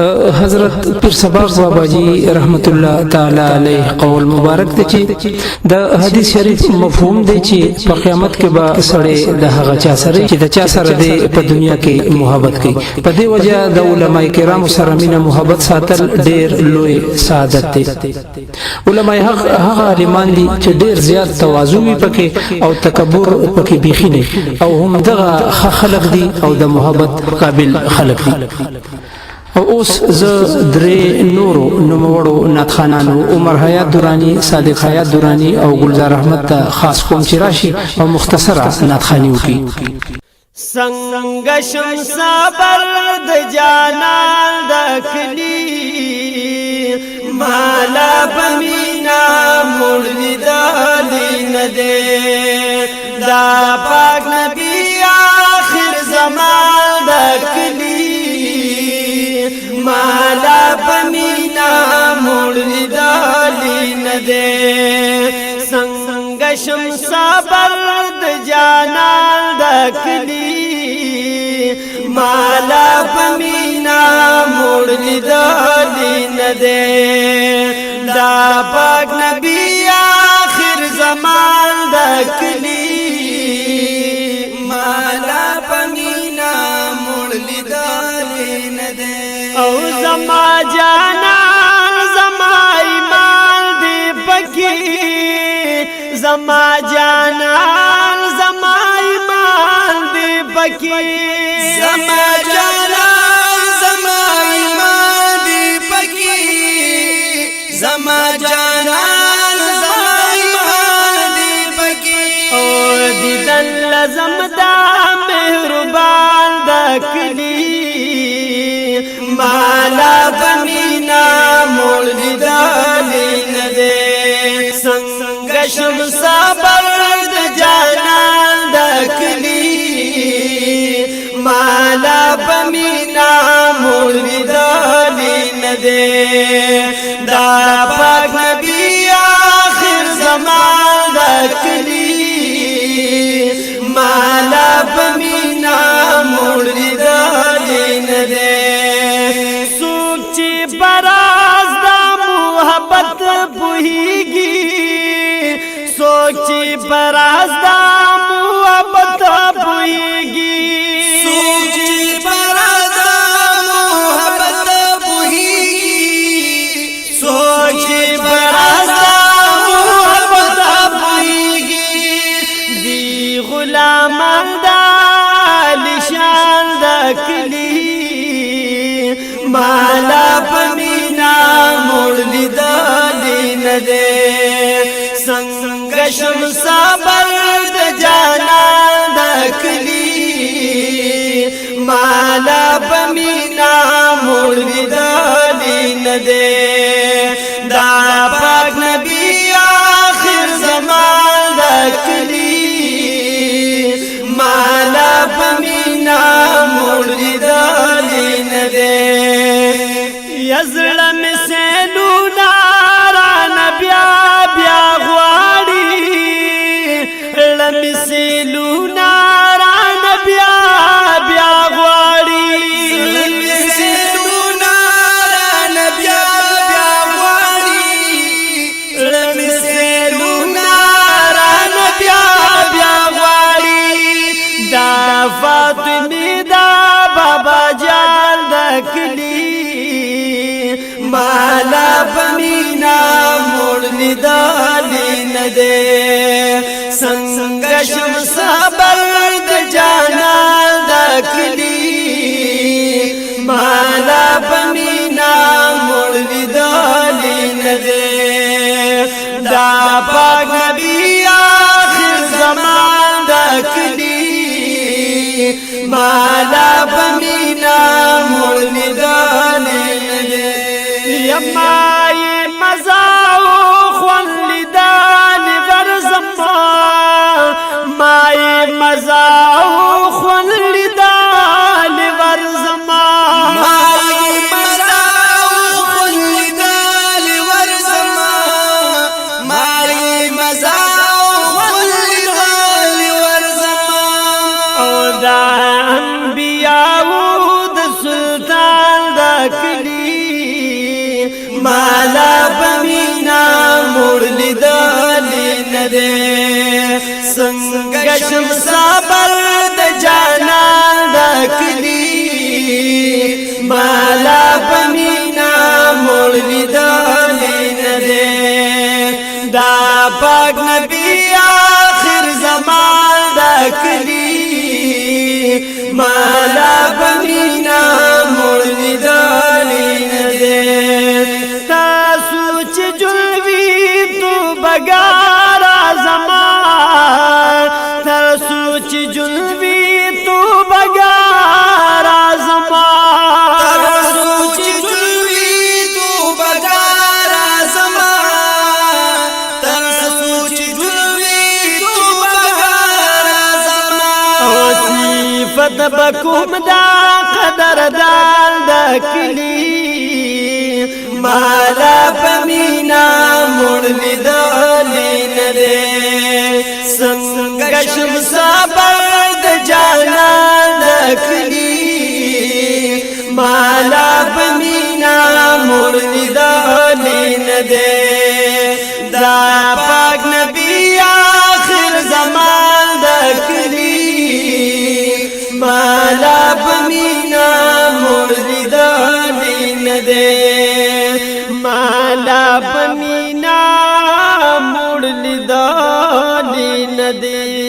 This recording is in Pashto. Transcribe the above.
حضرت پیر سباق بابا جی رحمت الله تعالی علیه قول مبارک دی چې د حدیث شریف مفهوم دی چې په قیامت کې به سړی د هغه چا سره چې د چا سره دی په دنیا کې محبت کوي. په دې وجه د علماء کرامو سره مینه محبت ساتل ډیر لوی سعادت دی. علماء حق هغه عالمان دي چې ډیر زیات تواضع وي پکې او تکبر پکې بیخي نه، او هم دغه خلق دي او د محبت قابل خلق دي. او اوس زه درې نورو نوموړو نعتخانانو عمر حیات درانی، صادق حیات درانی او ګلزار احمد ته خاص کوم چې راشي او مختصره نعتخاني وکړي. څنګه شم صبر د جانان د کلی، مالا بمینا مړ لیدلی نه دی. دا پاک نبی آخر زمان د کلی، مالا بمینا مړ لیدلی نه دی. څنګه شم صبر د جانان د کلی، مالا بمینا مړ لیدلی نه دی. دا پاک نبی آخر زمان د کلی، مالا بمینا مړ لیدلی نه دی. او زما جانان زما ایمان دی پکی، زما جانان زما ایمان دی پکی، زما جانان زما ایمان دی پکی، زما جانان زما ایمان دی پکی. او دیدن لزم دا مهربان د کلی، مالا بمینا مول لیدلی نه دی. څنګه شم صبر د جانان د کلی، مالا بمینا مول لیدلی نه دی. دا پاک نبی آخر زمان د کلی، مالا بمینا مول لیدلی نه دی. څوک چې پراز د محبت پوهیږي، څوک چې پراز د محبت پوهیږي، څوک چې پراز د محبت پوهیږي، څوک چې پراز د محبت پوهیږي، دی غلامان د لشان د کلی، مالا پمینا مړ لیدلی نه دی. څنګه شم صبر د جانان د کلی، مالا پمینا مړ لیدلی نه دی. دا پاک نبی آخر زمان د کلی، مالا پمینا مړ لیدلی نه دی. یزړه مې سیلونه رانه بیا بیا غواړي، زړه مې سیلونه رانه بیا بیا غواړي، سیلونه رانه بیا بیا غواړي، زړه مې سیلونه رانه بیا بیا غواړي. دا فاطمې دا بابا جان د کلی، مالا پمینا مړ لیدلی نه دی. څنګه شم صبر د جانان د کلی، مالا پمینا مړ لیدلی نه دی. دا پاک نبی آخر زمان د کلی، مالا پمینا مړ لیدلی نه دی. یمای مزاو خون لیدل ورزما، مای مزاو خون لیدل ورزما، مای مزاو خون لیدل ورزما، مای مزاو خون لیدل ورزما. او دا انبیاء د سلطان د کلی دی. څنګه شم صبر د جانان د کلی، مالا پمینا مړ لیدل نه دی. دا پاک نبی آخر زمان د کلی، مالا پمینا مړ لیدل نه دی. تاسو چې جلوی تو بګارا زما، تاسو چې جلوی تو بګارا زما، تاسو چې جلوی تو بګارا زما، تاسو چې جلوی تو بګارا زما. او صفت بکوم دا قدر دال د کلی، مالا پمینا مړ لیدل نه دی. څنګه شم صبر د جانان د کلی، مالا پمینا مړ لیدل نه دی. دا پاک نبی آخر زمان د کلی، مالا پمینا مړ لیدل نه دی. مالا پمینا مړ لیدل نه دی.